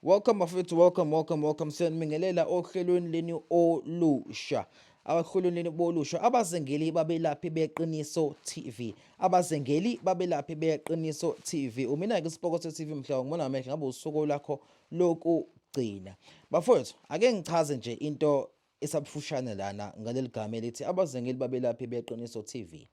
Welcome bafethu, welcome, welcome, welcome. Siyanibingelela ohlelweni leni olusha. Abahlelweni leni bolusha abazengeli babelaphi beqiniso TV. Abazengeli babelaphi beqiniso TV. Umina ke Sipokotho TV mhla ngibona ngamehlo ngabe usuku lakho lokugcina. Bafowethu, ake ngichaze nje into esabufushane lana ngaleli gama elithi abazengeli babelaphi beqiniso TV.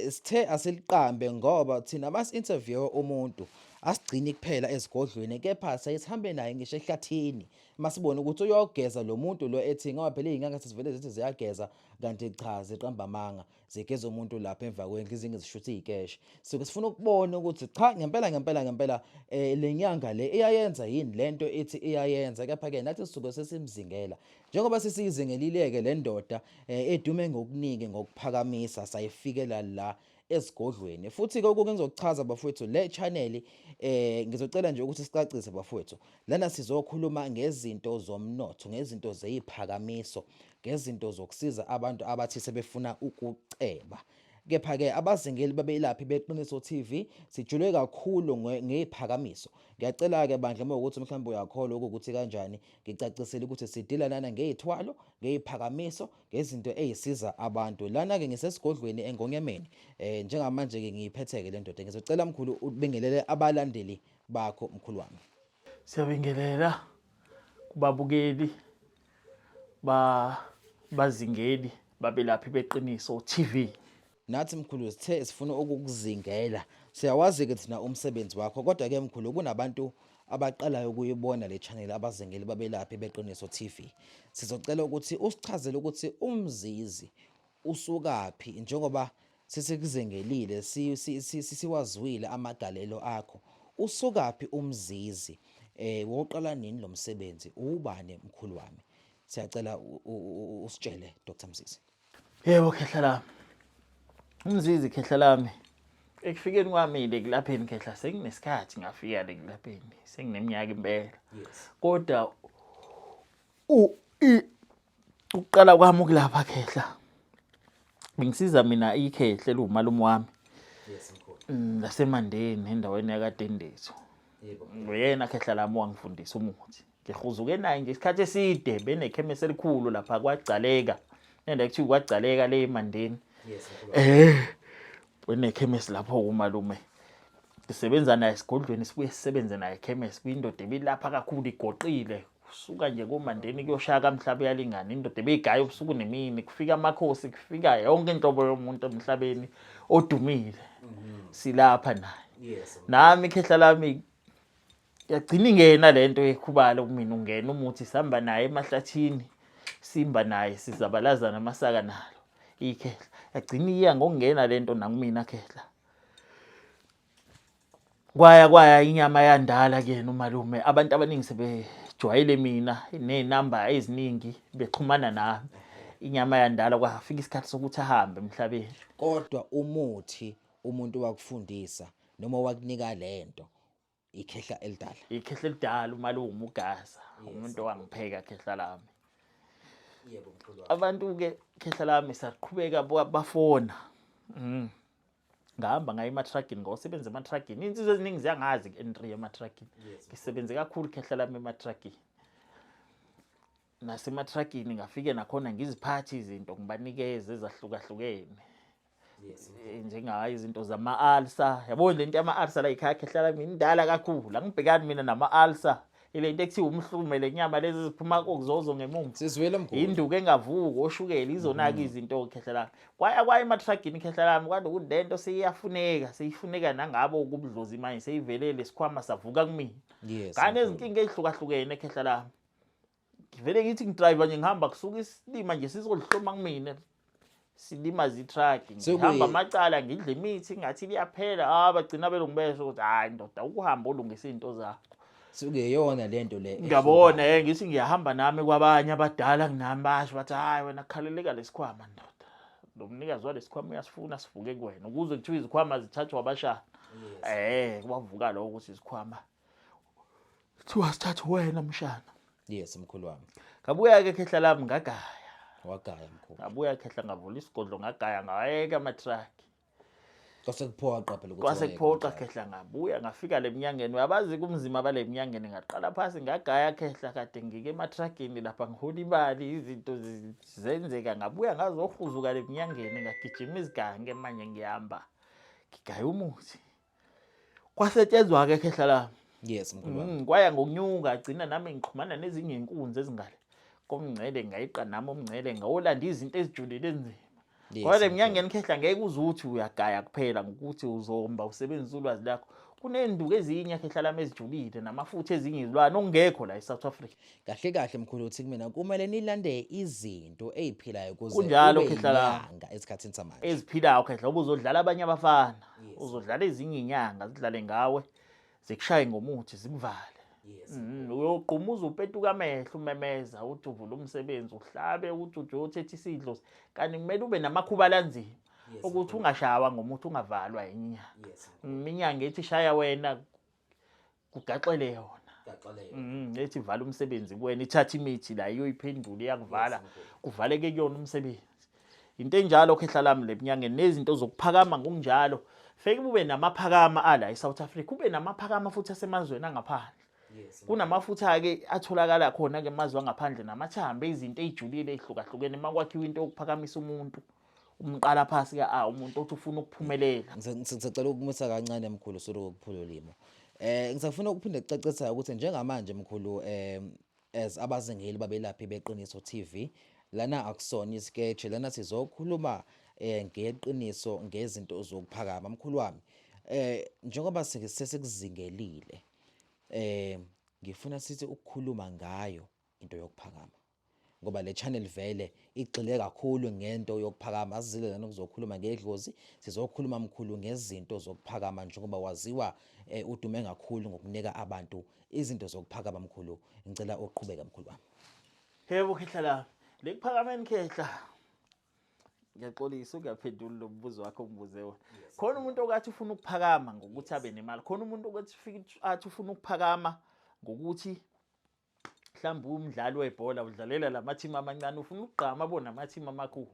Sithe asiliqambe ngoba thina bas interview umuntu asigcini kuphela ezigodlweni kepha sayisihambe naye ngisho ehlathini masibona ukuthi uyogeza lo muntu lo ethi ngoba phela izinyanga sesivele zithi ziyageza kanti cha ziqamba amanga zigeza umuntu lapha emva kwendlu izinge zishutha izikeshe sike sifuna ukubona ukuthi cha ngempela ngempela ngempela le nyanga le iyayenza yini lento ethi iyayenza kepha ke nathi sisuke sesimzingela njengoba sesiyizingelileke le ndoda edume ngokuningi ngokuphakamisa sayifikela la esigodlweni futhi ke okunye ngizokuchaza bafowethu le channel ngizocela nje ukuthi sicacise bafowethu lana sizokhuluma ngezinto zomnotho ngezinto zeyiphakamiso ngezinto zokusiza abantu abathi sebefuna ukuceba. Kepha-ke abazingeli babelaphi beqiniso TV sijule kakhulu ngeziphakamiso. Ngiyacela-ke bandla uma ukuthi mhlawumbe uyakholwa ukuthi kanjani ngicacisele ukuthi sidila lana ngezithwalo, ngeziphakamiso, ngezinto ezisiza abantu. Lana-ke ngisesigodlweni eNgonyameni. Njengamanje-ke ngiyiphethe-ke le ndoda. Ngizocela mkhulu ubingelele abalandeli bakho mkhulu wami. Siyabingelela kubabukeli ba bazingeli babelaphi beqiniso TV. Nathi mkhulu sithe sifuna ukukuzingela. Siyawazi ke thina umsebenzi wakho kodwa ke mkhulu kunabantu abaqalayo ukuyibona le channel abazingeli babelaphi beqiniso TV. Sizocela ukuthi usichazele ukuthi umzizi usukaphi njengoba sesikuzengelile siwazwile amagalelo akho usukaphi umzizi woqala nini lo msebenzi ubani mkhulu wami siyacela usitshele Dr Mzizi. Yebo khehla lami, umzizi khehla lami ekufikeni kwami le kulapheni khehla senginesikhathi ngafika le kulapheni sengineminyaka impela kodwa ukuqala kwami ukulapha khehla bengisiza mina ikhehle liwumalume wami lasemandeni endaweni yakadendethu nguyena khehla lami wangifundisa umuthi ngihuzuke naye nje isikhathi eside benekhemesi elikhulu lapha kwagcaleka nenda kuthiwa kwagcaleka le emandeni wenekhemesi lapho umalume sisebenza naye esigodlweni sibuye sisebenze naye ekhemesi kuyindoda ebilapha kakhulu igoqile kusuka nje komandeni kuyoshaya kamhlaba uyalingana indoda ebeyigaya ubusuku nemini kufika amakhosi kufika yonke inhlobo yomuntu emhlabeni odumile silapha naye nami ikhehla lami yagcina ingena lento yekhubalo kumina ungena umuthi sihamba naye emahlathini simba naye sizabalazana amasaka nalo ikhehla yagcina iya ngokungena lento nakumina khehla kwaya kwaya inyama yandala kuyena umalume abantu abaningi sebejwayele mina nezinamba eziningi bexhumana nami inyama yandala kwafika isikhathi sokuthi ahambe emhlabeni kodwa umuthi umuntu wakufundisa noma wakunika lento ikhehla elidala ikhehla elidala umalume uGaza umuntu owangipheka khehla lami yebo mkhulu abantu ke khehla lami saqhubeka bafona ngahamba ngaye ematragini ngosebenza ematragini insizwa eziningi ziyangazi ku-entry ematragini ngisebenze kakhulu khehla lami ematragini nasematragini ngafike nakhona ngiziphathe izinto ngibanikeze ezahlukahlukene njengayo izinto zama-alsa yabo le nto yama-alsa la ekhaya khehla lami indala kakhulu angibhekani mina nama-alsa ile nto ekuthiwa umhlume le nyama lezi eziphuma kokuzozo ngemumva sizwile mkhulu induku engavuki oshukela izona-ke izinto khehla lami kwaya kwaya ematragini khehla lami kwade ukuthi le nto seyiyafuneka seyifuneka nangabo kubudlozi manje seyivelele isikhwama savuka kumina ngane ezinkinga ey'hlukahlukene khehla lami ngivele ngithi ngidrive nje ngihamba kusuka isilima nje sizolihloma kumina silimaza i-truck ngihamba amacala ngidla imithi ngathi liyaphela ah bagcina belungu besho ukuthi hayi ndoda ukuhamba olungisa izinto zakho sukuyeyona lento le ngiyabona eh ngithi ngiyahamba nami kwabanye abadala nginami basho bathi hayi wena khaleleka lesikhwama ndoda lo mnikazi walesikhwama uyasifuna sivuke kuwena ukuze kuthiwa izikhwama zithathwa abashana kwavuka lokho ukuthi izikhwama kuthiwa sithathe wena mshana yes mkhulu wami ngabuya ke khehla lami ngagaya wagaya mkhulu ngabuya khehla ngavula isigodlo ngagaya ngawayeka ama-truck. Kwase kuphoqa phela ukuthi Kwase kuphoqa khehla, ngabuya ngafika le mnyangeni. Uyabazi kumzima bale mnyangeni, ngaqala phasi ngagaya khehla, kade ngike ematragini lapha ngihola imali, izinto zenzeka. Ngabuya ngazohuzuka le mnyangeni, ngagijima izigange, manje ngihamba ngigaya umuthi. Kwasetshenzwa-ke khehla lami. Yes, mkhulu wami. Kwaya ngokunyuka, gcina nami ngixhumana nezinye iy'nkunzi ezingale komngcele, ngayiqa nami umngcele, ngawolanda izinto ezijulile ezinzima. Ngoba le mnyangeni khehla ngeke uze uthi uyagaya kuphela ngokuthi uzomba usebenzisa ulwazi lakho. Kuney'nduku ezinye khehla lami ezijulile namafutha ezinye izilwane okungekho la e-South Africa. Kahle kahle mkhulu uthi kumina kumele nilande izinto ey'philayo ukuze Kunjalo, ube khehla lami. yinyanga esikhathini samanje. Eziphilayo khehla, ngoba uzodlala abanye abafana, uzodlala ezinye iy'nyanga zidlale ngawe, zikushaye ngomuthi zikuvale. Uyogquma uze upetuka amehlo umemeza uthi uvula umsebenzi, uhlabe uthi uthi uyothetha isidlo, kanti kumele ube namakhuba lanzima ukuthi ungashawa ngomuthi, ungavalwa inyanga. Inyanga ethi shaya wena kugaxele yona. Ethi vala umsebenzi kuwena, ithatha imithi la iyoyiphendula, iyakuvala, kuvaleke kuyona umsebenzi. Into enjalo khehla lami le mnyangeni, nezinto zokuphakama ngokunjalo. Feke ube namaphakama ala eSouth Africa, ube namaphakama futhi asemazweni angaphandle. Kunamafutha-ke atholakala khona-ke emazwe angaphandle, namathambo, izinto ey'julile ey'hlukahlukene. Uma kwakhiwa into yokuphakamisa umuntu, umqala phasi ka-A, umuntu othi ufuna ukuphumelela. Ngisacela ukumisa kancane mkhulu, solo kokuphula ulimo. Ngisafuna ukuphinde kucacisa ukuthi njengamanje mkhulu, as abazingeli babelaphi beqiniso TV, lana akusona isketch, lana sizokhuluma ngeqiniso ngezinto zokuphakama mkhulu wami. Njengoba sesikuzingelile, ngifuna sithi ukukhuluma ngayo into yokuphakama, ngoba le channel vele igxile kakhulu ngento yokuphakama. Asizile lana ukuzokhuluma ngedlozi, sizokhuluma mkhulu ngezinto zokuphakama, njengoba waziwa udume kakhulu ngokunika abantu izinto zokuphakama. Mkhulu, ngicela uqhubeke mkhulu wami. Yebo khehla lami, le kuphakameni khehla, ngiyaxolisa ukuyaphendula lo mbuzo wakho ongibuze wona. Khona umuntu okathi ufuna ukuphakama ngokuthi abe nemali, khona umuntu okathi ufike athi ufuna ukuphakama ngokuthi mhlawumbe umdlali webhola, udlalela lamathimu amancane, ufuna ukugqama bona amathimu amakhulu.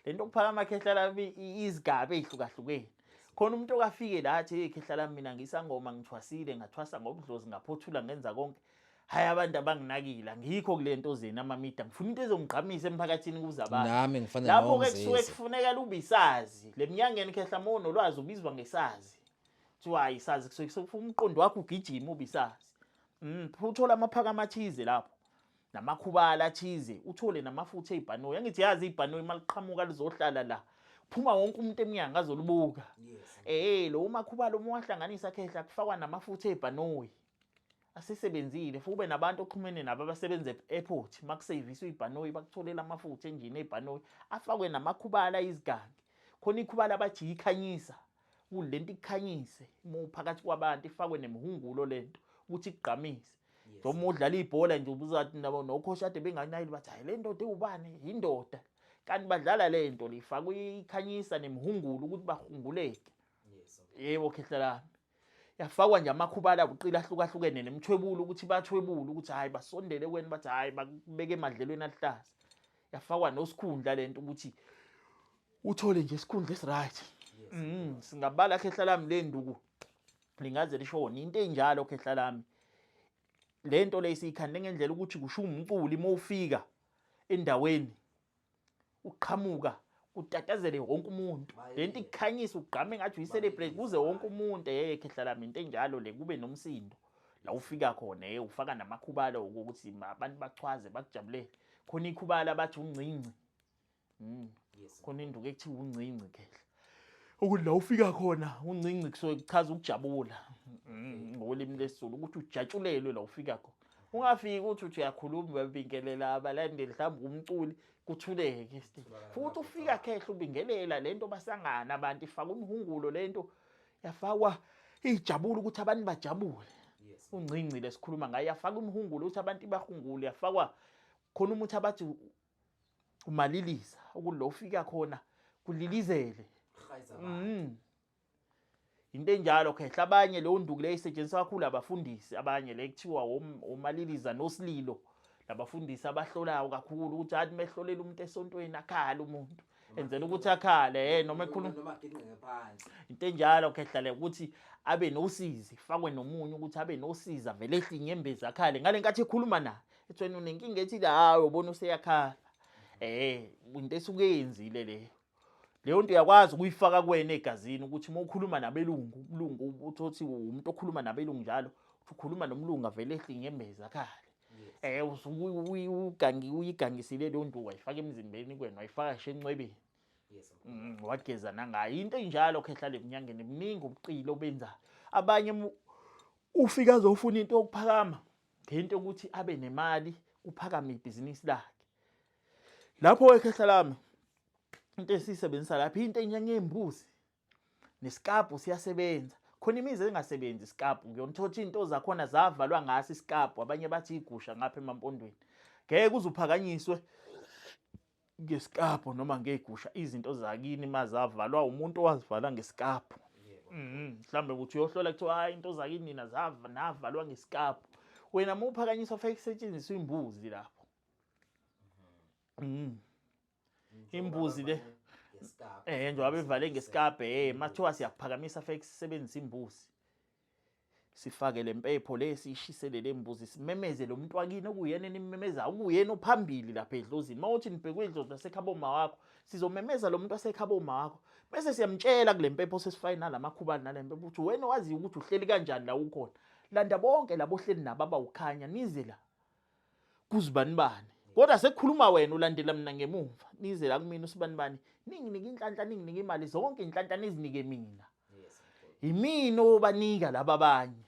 Le nto okuphakama khehla lami izigaba ey'hlukahlukene. Khona umuntu okafike la athi, hey khehla lami, mina ngisangoma, ngithwasile, ngathwasa ngobudlozi, ngaphothula, ngenza konke, hhayi abantu abanginakile, angikho kule nto zenu amamida, ngifuna into ezongigqamisa emphakathini kuze abantu. Nami ngifana Lapho-ke kusuke nomzisi. kufuneka ube isazi le mnyangeni khehla. Uma unolwazi ubizwa ngesazi, kuthiwa hayi isazi, kusuke sekufuna umqondo wakho ugijime ube isazi. Uthola amaphakama athize lapho namakhubala athize, uthole namafutha ey'bhanoyi. Angithi yazi ibhanoyi uma liqhamuka lizohlala la, phuma wonke umuntu emnyango azolibuka. Lo makhubalo uma wahlanganisa khehla, kufakwa namafutha ey'bhanoyi asesebenzile, futhi ube nabantu oxhumene nabo abasebenza e-airport, uma kuseyiviswa ibhanoyi bakutholela amafutha enjini ey'bhanoyi, afakwe namakhubala izigangi. Khona ikhubala abathi yikhanyisa, kulento ikukhanyise uma uphakathi kwabantu, ifakwe nemihungulo lento ukuthi ikugqamise. Noma udlala ibhola nje, ubuzathi nabo nokhosha ade benganayile, bathi hayi le ndoda iwubani, yindoda, kanti badlala le nto le ifakwe ikhanyisa nemihungulo ukuthi bahunguleke. Yebo khehla lami, yafakwa nje amakhubala abuqile ahlukahlukene nemthwebulo ukuthi bathwebule ukuthi hhayi basondele kuwena, bathi hhayi bakubeke emadlelweni aluhlaza. Yafakwa nosikhundla lento ukuthi uthole nje isikhundla esiright. Singabala khehla lami, le nduku lingaze lishone into enjalo khehla lami. Le nto le siyikhande ngendlela ukuthi kusho umculi uma ufika endaweni uqhamuka kutatazele wonke umuntu, lento ikukhanyisa, ugqame ngathi uyi-celebrate kuze wonke umuntu. Khehla lami, into enjalo le, kube nomsindo la ufika khona. Ufaka namakhubalo ukuthi abantu bachwaze bakujabulele. Khona ikhubala bathi uncinci. Khona induku ekuthiwa uncinci khehla, ukuthi la ufika khona uncinci kusuke kuchaza ukujabula ngokolimi lesiZulu, ukuthi ujatshulelwe la ufika khona. Ungafiki ukuthi uthi uyakhuluma, uyabingelela abalandeli, mhlawumbe umculi, kuthuleke. Futhi ufika khehla ubingelela lento, basangana abantu, ifaka umhungulo lento, yafakwa ijabula ukuthi abantu bajabule. Uncinci lesikhuluma ngayo, yafaka umhungulo ukuthi abantu bahungule. Yafakwa khona umuthi abathi umaliliza, ukuthi lo ufika khona kulilizele. Into enjalo khehla. Abanye leyo nduku leyo isetshenziswa kakhulu abafundisi, abanye le kuthiwa omaliliza nosililo, labafundisi abahlolayo kakhulu, ukuthi athi mehlolela umuntu esontweni akhala umuntu. Enzela ukuthi akhale noma ekhuluma noma aginqeke phansi. Into enjalo khehla le ukuthi abe nosizi, kufakwe nomunye ukuthi abe nosizi, avele ehle inyembezi akhale ngale nkathi ekhuluma naye. Ethi wena unenkinga ethile, hayi ubona useyakhala. Into esuke eyenzile leyo. Leyo nto uyakwazi ukuyifaka kuwena egazini ukuthi uma ukhuluma nabelungu, umlungu uthi umuntu okhuluma nabelungu njalo, uthi ukhuluma nomlungu avele ehle inyembezi akhale. Uyigangisile leyo nto wayifaka emzimbeni kuwena, wayifaka ngisho encwebeni. Wageza nangayo. Into enjalo khehla le eminyangeni, buningi ubuqili obenzayo. Abanye ufika azofuna into yokuphakama ngento yokuthi abe nemali, kuphakame ibhizinisi lakhe. Lapho ekhehla lami into esiyisebenzisa lapho into enjengembuzi nesikabhu siyasebenza. Khona imizi engasebenzi isikabhu, ngiyonithola into zakhona zavalwa ngaso isikabhu, abanye bathi igusha ngapha emampondweni. Ngeke uze uphakanyiswe ngesikabhu noma ngegusha, izinto zakini mazavalwa umuntu owazivala ngesikabhu. Mhlambe ukuthi uyohlola kuthiwa hayi into zakini nina navalwa ngesikabhu. Wena uma uphakanyiswa fake kusetshenziswa imbuzi lapho. Imbuzi le njengoba bevale ngesikabhe, mathiwa siyakuphakamisa fake sisebenzisa imbuzi. Sifake le mpepho le, siyishisele le mbuzi, simemeze lo muntu wakini okuyena enimmemezayo, okuyena ophambili lapha edlozini. Uma uthi nibhekwe idlozi lasekhabo ma wakho, sizomemeza lo muntu wasekhabo ma wakho. Bese siyamtshela kule mpepho sesifake nalamakhubane nale mpepho ukuthi wena waziyo ukuthi uhleli kanjani la ukhona. Landa bonke labo ohleli nabo abawukhanya nize la kuzibanibani. Kodwa sekukhuluma wena ulandela mina ngemuva, nize la kumina usibanibani, ninginike inhlanhla, ninginike imali, zonke inhlanhla nizinike mina. Yimina obanika laba abanye.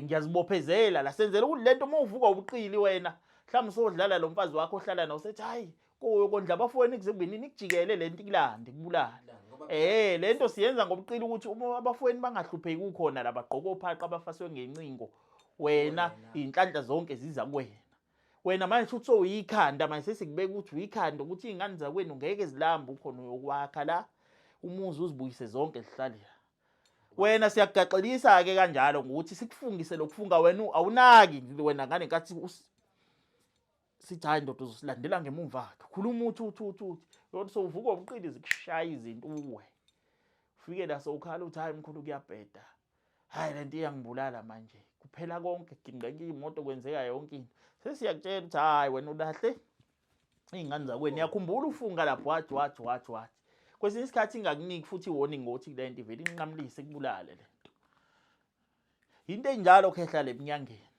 Ngiyazibophezela la, senzela ukuthi lento uma uvuka ubuqili wena, mhlawumbe usodlala lo mfazi wakho ohlala nawo usethi hayi kondla abafowenu kuze kube nini, ikujikele lento ikulande ikubulale. Lento siyenza ngobuqili ukuthi uma abafowenu bangahlupheki kukhona la bagqoka ophaqa abafaswe ngencingo, wena inhlanhla zonke ziza kuwena. Wena manje futhi sowuyikhanda, manje sesikubeka ukuthi uyikhanda ukuthi iy'ngane zakwenu ngeke zilambe, ukhona uyokwakha la umuzi uzibuyise zonke zihlale la. Wena siyakugaxelisa-ke kanjalo ngokuthi sikufungise lokufunga wena awunaki wena ngale nkathi sithi hayi ndoda uzosilandela ngemumva akhe, khuluma uthi uthi uthi uthi, uyothi sowuvuka ubuqili zikushaya izinto uwe. Ufike la sowukhala uthi hayi mkhulu kuyabheda. Hayi lento iyangibulala manje, kuphela konke, ginqeka imoto, kwenzeka yonke into. Sesiyakutshela ukuthi hayi wena ulahle iy'ngane zakwenu, uyakhumbula ufunga lapho wathi wathi wathi wathi. Kwesinye isikhathi ingakuniki futhi i-warning ngokuthi le nto ivele inqamulise ikubulale le nto. Into enjalo khehla le eminyangeni.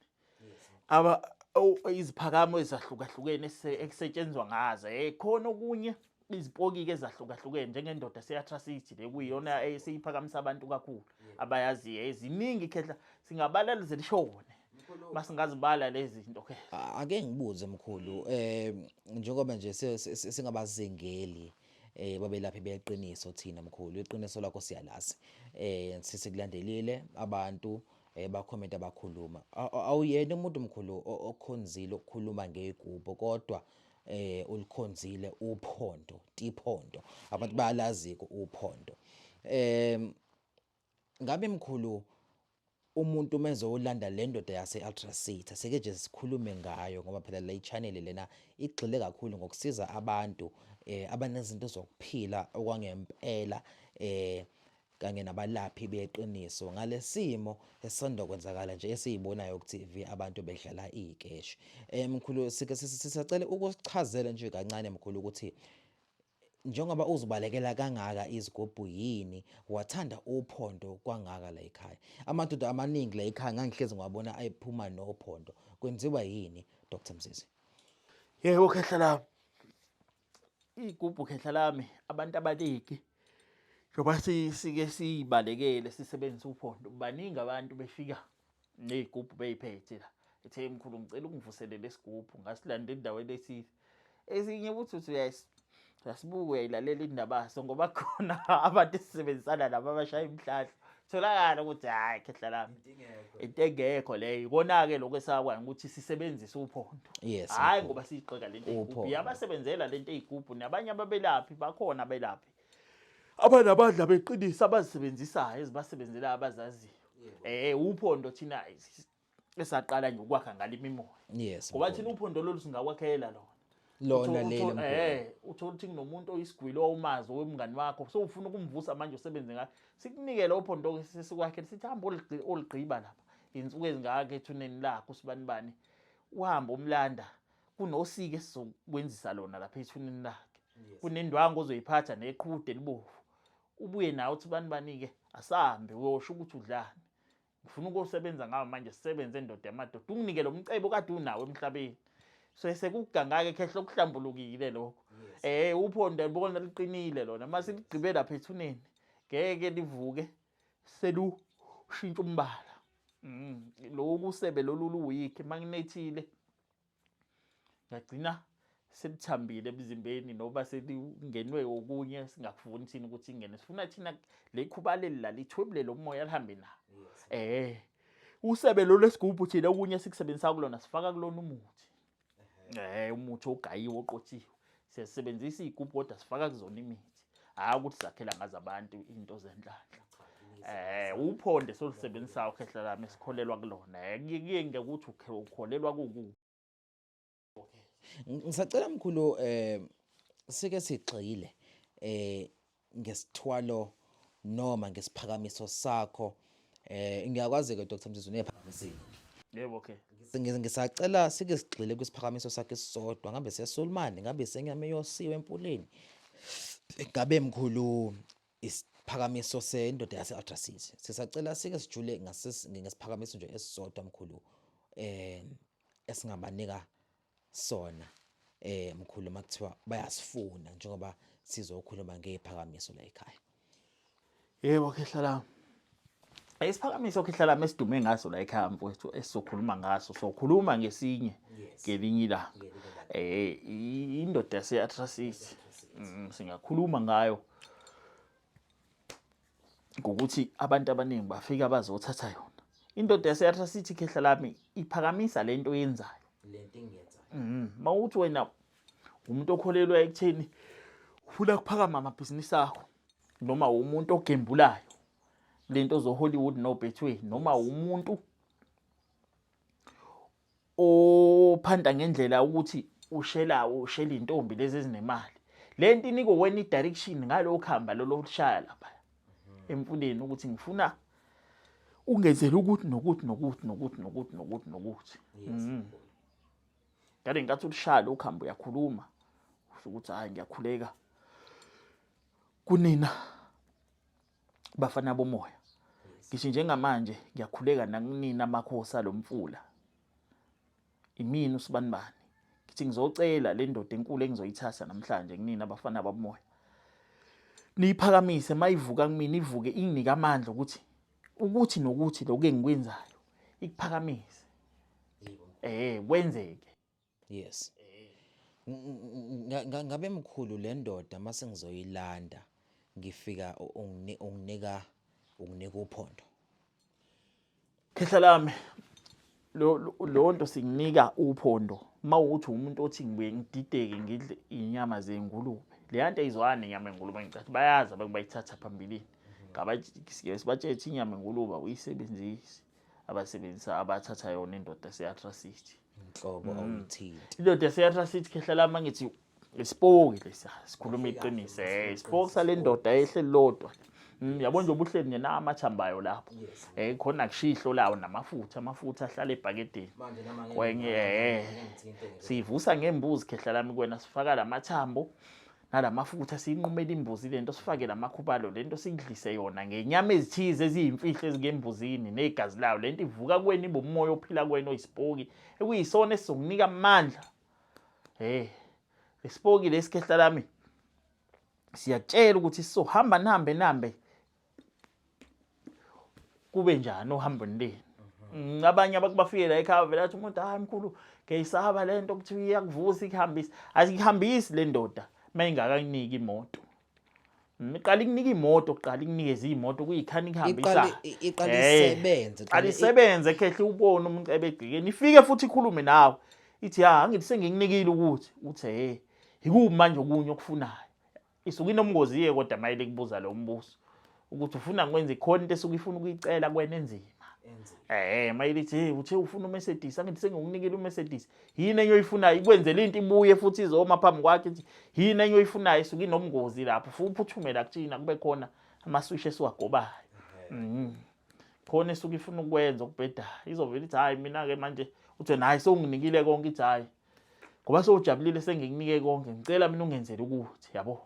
Iziphakamo ezahlukahlukene ekusetshenzwa ngazo. Khona okunye izipokike ezahlukahlukene njengendoda seyatrasity le kuyiyona eseyiphakamisa abantu kakhulu abayaziyo. Ziningi khehla, singabala lize lishone masingazibala lezi zinto khehla. Ake ngibuze mkhulu, njengoba nje singabazingeli babelaphi beqiniso thina mkhulu, iqiniso lakho siyalazi. Sisikulandelile abantu bakhomenta bakhuluma. Awuyena umuntu mkhulu okhonzile ukukhuluma ngegubhu, kodwa ulikhonzile uphondo, tiphondo. Abantu bayalazi uphondo. Ngabe mkhulu umuntu menze olanda le ndoda yase Ultra City, seke nje sikhulume ngayo ngoba phela le channel lena igxile kakhulu ngokusiza abantu abanezinto zokuphila okwangempela kanye nabalaphi beqiniso ngalesimo esisanda kwenzakala nje esiyibonayo ku TV abantu bedlala ikeshi. Mkhulu sike sisacela ukusichazela nje kancane mkhulu ukuthi njengoba uzibalekela kangaka izigubhu yini wathanda uphondo kwangaka la ekhaya. Amadoda amaningi la ekhaya ngangihlezi ngiwabona ayiphuma nophondo. Kwenziwa yini Dr Mzizi? Yebo khehla lami. Igubhu khehla lami abantu abaningi njengoba sike siyibalekele sisebenzisa uphondo, baningi abantu befika ney'gubhu bey'phethe la. Ethe mkhulu ngicela ungivuselele isigubhu ngasilanda endaweni ethile. Esinye ukuthi uthi uyasibuka uyayilalela indaba yaso ngoba khona abantu esisebenzisana nabo abashaya imihlahlo. Tholakala ukuthi hhayi khehla lami into engekho leyo. Ikona-ke lokho esakwazi ukuthi sisebenzise uphondo. Yes, Hhayi mkhulu. ngoba siyigxeka lento eyigubhu. Uphondo. Iyabasebenzela lento eyigubhu nabanye ababelaphi bakhona abelaphi. Abanabadla beqinisa abazisebenzisayo ezibasebenzelayo abazaziyo. Uphondo thina esaqala nje ukwakha ngale imimoya. Yes, Ngoba mkhulu. thina uphondo lolu singakwakhela lona. Lona leli mkhulu. Uthola ukuthi kunomuntu oyisigwilo owumazi owemngani wakho, so ufuna ukumvusa manje usebenze ngayo. Sikunike lo phondo sesikwakhe sithi hamba oligqiba lapha. Insuku ezingaka ethuneni lakho usibanibani. Uhambe umlanda kunosiki esizokwenzisa lona lapha ethuneni lakhe. Kunendwangu ozoyiphatha neqhude elibovu. Ubuye nawe uthi bani bani-ke asahambe uyosho ukuthi udlani. Ngifuna ukusebenza ngawo manje sisebenze ndoda yamadoda unginike lo mcebo kade unawo emhlabeni. So sekuganga-ke khehla okuhlambulukile lokho. Uphondo libona liqinile lona mase ligqibe lapha ethuneni ngeke livuke selushintsha umbala. Lokhu usebe lolu luwikhi makunethile ngagcina selithambile emzimbeni noba selingenwe okunye singakufuni thina ukuthi ingene, sifuna thina le khuba leli la lithwebule lo moya lihambe na. Usebe lo lesigubhu thina okunye sikusebenzisa kulona sifaka kulona umuthi. Umuthi ogayiwe oqothiwe. Siyasebenzisa iy'gubhu kodwa sifaka kuzona imithi. Hhayi ukuthi sakhela ngazo abantu into zenhlanhla. Uphonde solusebenzisayo khehla lami esikholelwa kulona. Kuye ngokuthi ukholelwa kuku. Ngisacela mkhulu sike sigxile ngesithwalo noma ngesiphakamiso sakho. Ngiyakwazi ke Dr Mzizi unephakamisile. Yebo okay. Ngisacela sike sigxile kwisiphakamiso sakhe esisodwa, ngabe sesulmane, ngabe senyama eyosiwe empuleni. Ngabe mkhulu isiphakamiso sendoda yase-Atracity. Sisacela sike sijule ngesiphakamiso nje esisodwa mkhulu esingabanika sona mkhulu makuthiwa bayasifuna njengoba sizokhuluma ngephakamiso la ekhaya. Yebo khehla lami. Isiphakamiso khehla lami esidume ngaso la ekhaya mfowethu esizokhuluma ngaso sokhuluma ngesinye ngelinye ilanga. Indoda yase-Atracity singakhuluma ngayo ngokuthi abantu abaningi bafika bazothatha yona. Indoda yase-Atracity khehla lami iphakamisa lento oyenzayo. Lento engiyenzayo. Mawuthi wena umuntu okholelwa ekutheni ufuna ukuphakama amabhizinisi akho noma umuntu ogembulayo lento zo Hollywood no Betway noma umuntu ophanda ngendlela ukuthi ushela ushela intombi lezi ezinemali, lento inikwe wena i-direction ngalokho hamba lolo lushaya lapha emfuleni ukuthi ngifuna ungenzele ukuthi nokuthi nokuthi nokuthi nokuthi nokuthi nokuthi. Ngale nkathi ulishaya lokhu hamba uyakhuluma usho ukuthi hayi ngiyakhuleka kunina bafana bomoya, ngisho njengamanje ngiyakhuleka nakunina amakhosi alomfula, imina usibanibani ngithi ngizocela le ndoda enkulu engizoyithatha namhlanje kunina abafana bamoya niyiphakamise, mayivuka kumina ivuke inginike amandla ukuthi ukuthi nokuthi lokhu engikwenzayo ikuphakamise kwenzeke. Yes. Ngabe mkhulu le ndoda mase ngizoyilanda ngifika unginika uphondo. Khehla lami lo nto singinika uphondo mawukuthi umuntu othi ngibuye ngidideke ngidle inyama zengulube. Leya nto ayizwani inyama yengulube, ngicathi bayazi abantu bayithatha phambilini. Ngabe sibatshethe inyama yengulube awuyisebenzisi. Abasebenzisa abathatha yona indoda yase-Atracity. Inhlobo awuyithinti. Indoda yase-Atracity khehla lami ngithi isipoki lesa sikhuluma iqiniso isipoki sale ndoda ehleli lodwa. Yabo nje ubuhleli nje namathambayo lapho. Khona kushihlo lawo namafutha, amafutha ahlala ebhakedeni. Kwenye sivusa ngembuzi khehla lami kuwena sifaka lamathambo nalamafutha siyinqumela imbuzi lento sifake lamakhubalo lento sikudlise yona ngenyama ezithize eziyimfihlo ezingembuzini negazi layo lento ivuka kuwena ibe umoya ophila kuwena oyisipoki ekuyisona esizokunika amandla. Isipoki lesi khehla lami siyakutshela ukuthi sizohamba nihambe nihambe kube njani ohambweni lenu. Abanye abakubafike la ekhaya vele athi umuntu hayi mkhulu ngiyisaba lento kuthiwa iyakuvusa ikuhambise. Asikuhambisi le ndoda mayingakaniki imoto. Iqala ikunika imoto kuqala ikunikeze imoto kuyikhani ikuhambisa. Iqala isebenze. Iqala isebenze khehle ubone umuntu ebegcikeni ifike futhi ikhulume nawe. Ithi ha angithi sengikunikile ukuthi uthe hey ikuphi manje okunye okufunayo. Isuke inomngozi-ke kodwa mayele kubuza lo mbuso ukuthi ufuna ngikwenze khona into esuke ifuna ukuyicela kuwena enzima. Eh mayilithi hey uthe ufuna uMercedes angithi sengikunikile uMercedes yini enye oyifunayo ikwenzela into ibuye futhi izoma phambi kwakhe ithi yini enye oyifunayo isuke inomngozi lapho futhi uphuthume la kuthina kube khona amaswishi esiwagobayo khona esuke ifuna ukwenza okubhedayo izovela ithi hayi mina-ke manje uthi wena hayi sewunginikile konke ithi hayi ngoba sewujabulile sengikunike konke ngicela mina ungenzele ukuthi yabo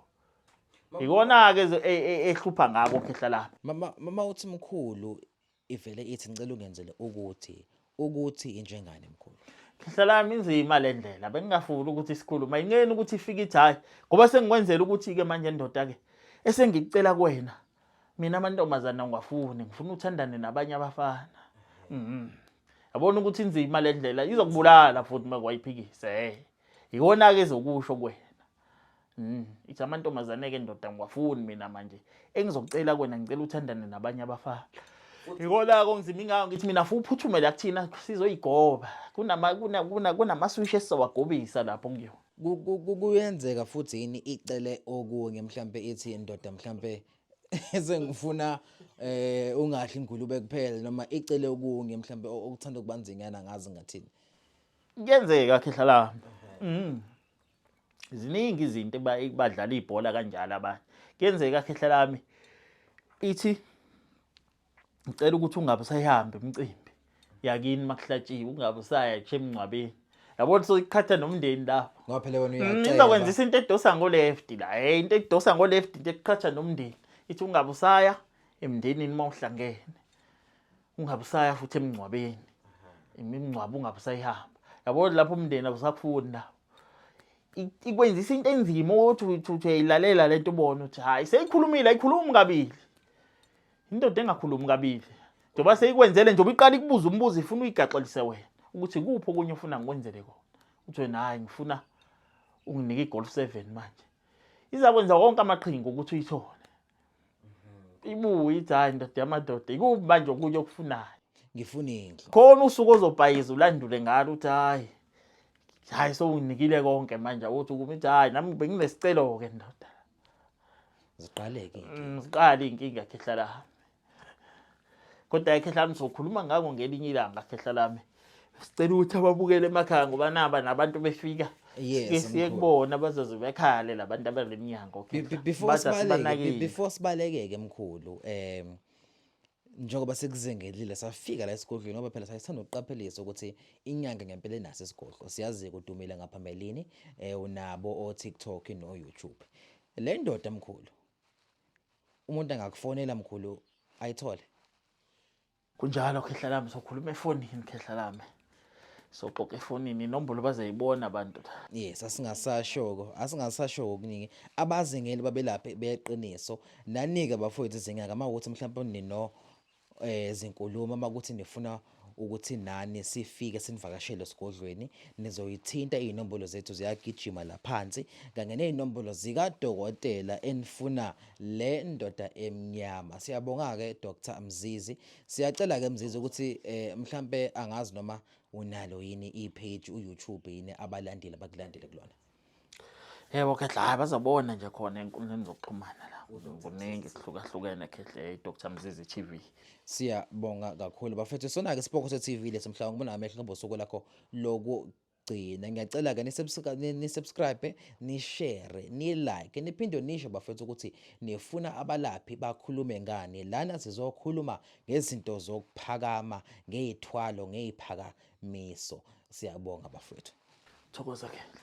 ikona-ke e, e, ehlupha ngako khehla lami mama mama uthi mkhulu ivele ithi ngicela ungenzele ukuthi ukuthi injengani mkhulu Khehla lami inzima le ndlela bengingafuni ukuthi sikhulume ayingeni ukuthi ifike ithi hayi ngoba sengikwenzela ukuthi-ke manje ndoda-ke esengikucela kuwena mina amantombazana ngiwafuni ngifuna uthandane nabanye abafana yabona ukuthi inzima le ndlela izokubulala futhi uma kwayiphikisa eh ikona-ke ezokusho kuwena ithi amantombazane-ke ndoda ngiwafuni mina manje engizokucela kuwena ngicela uthandane nabanye abafana ikona-ke onzima ingako ngithi mina futhi uphuthume la kuthina sizoyigoba kunamaswishi esizowagobisa lapho kuyona Kuyenzeka futhi yini icele okunye mhlambe ithi indoda mhlambe sengifuna eh ungadli ingulube kuphela noma icele okunye mhlambe okuthanda ukubanzinyana ngazi ngathini Kuyenzeka khehla lami. Ziningi izinto badlala ibhola kanjalo abanye. Kuyenzeka khehla lami ithi ngicela ukuthi ungabe usayihamba imicimbi yakini makuhlatshiwe ungabe usaya nje emngcwabeni yabona soyiqhatha nomndeni lapho ngoba phela wena uyacela izokwenzisa into edosa ngo-left la hey into edosa ngo-left into ekuqhatha nomndeni ithi ungabe usaya emndenini uma uhlangene ungabe usaya futhi emngcwabeni imingcwabo ungabe usayihamba yabona lapho umndeni awusakufuni lapho ikwenzisa into enzima ukuthi uthi uyayilalela lento ubone ukuthi hayi seyikhulumile ayikhulumi kabili Indoda engakhulumi kabili. Njengoba seyikwenzele njengoba iqala ikubuza umbuzo ifuna uyigaxelise wena ukuthi kuphi okunye ofuna ngikwenzele kona. Uthi wena hayi ngifuna unginike i-Golf 7 manje. Izakwenza wonke amaqhinga ukuthi uyithole. Ibuye ithi hayi ndoda yamadoda ikuphi manje okunye okufunayo. Ngifuna indlu. Khona usuku ozobhayiza ulandule ngalo uthi hayi hayi sowunginikile konke manje awuthi ukuma ithi hayi nami benginesicelo-ke ndoda. Ziqaleke iy'nkinga. Ziqale iy'nkinga khehla lami. Kodwa khehla lami sokhuluma ngako ngelinye ilanga khehla lami. Sicela ukuthi ababukele emakhaya ngoba naba nabantu befika. Yes, Sike siye mkhulu. kubona bazoze bekhale labantu abale mnyango khehla. Before Bathi sibaleke, asibanakile. before sibalekeke mkhulu, njengoba sekuzengelile safika la esigodlweni ngoba phela sayithanda ukuqaphelisa ukuthi inyanga ngempela inaso isigodlo siyazi kudumile ngaphambilini unabo o-TikTok no-YouTube le ndoda mkhulu umuntu angakufonela mkhulu ayithole Kunjalo khehla lami sokhuluma efonini khehla lami. Soxoxa efonini inombolo bazayibona abantu la. Yes asingasashoko asingasashoko okuningi abazingeli babelaphi beqiniso Nanika bafowethu izinyanga uma ukuthi mhlawumbe nino zinkulumo uma ukuthi nifuna ukuthi nani sifike sinivakashele esigodlweni nizoyithinta iy'nombolo zethu ziyagijima la phansi kanye ney'nombolo zikadokotela enifuna le ndoda emnyama. Siyabonga-ke Dr Mzizi. Siyacela-ke Mzizi ukuthi mhlampe angazi noma unalo yini i-page u-YouTube yini abalandeli abakulandele kulona. Yebo Khehla, hhayi bazobona nje khona ey'nkundleni zokuxhumana la. Kuningi kuhlukahlukene Khehla, i-Dr Mzizi TV. Siyabonga kakhulu bafethu. Sona-ke isipoko se-TV lesi mhlawumbe ngibona ngamehlo ngoba usuku lakho lokugcina. Ngiyacela-ke ni-subscribe, ni-share, ni-like, niphinde nisho bafethu ukuthi nifuna abalaphi bakhulume ngani. Lana sizokhuluma ngezinto zokuphakama, ngey'thwalo, ngey'phakamiso. Siyabonga bafethu. Thokoza Khehla.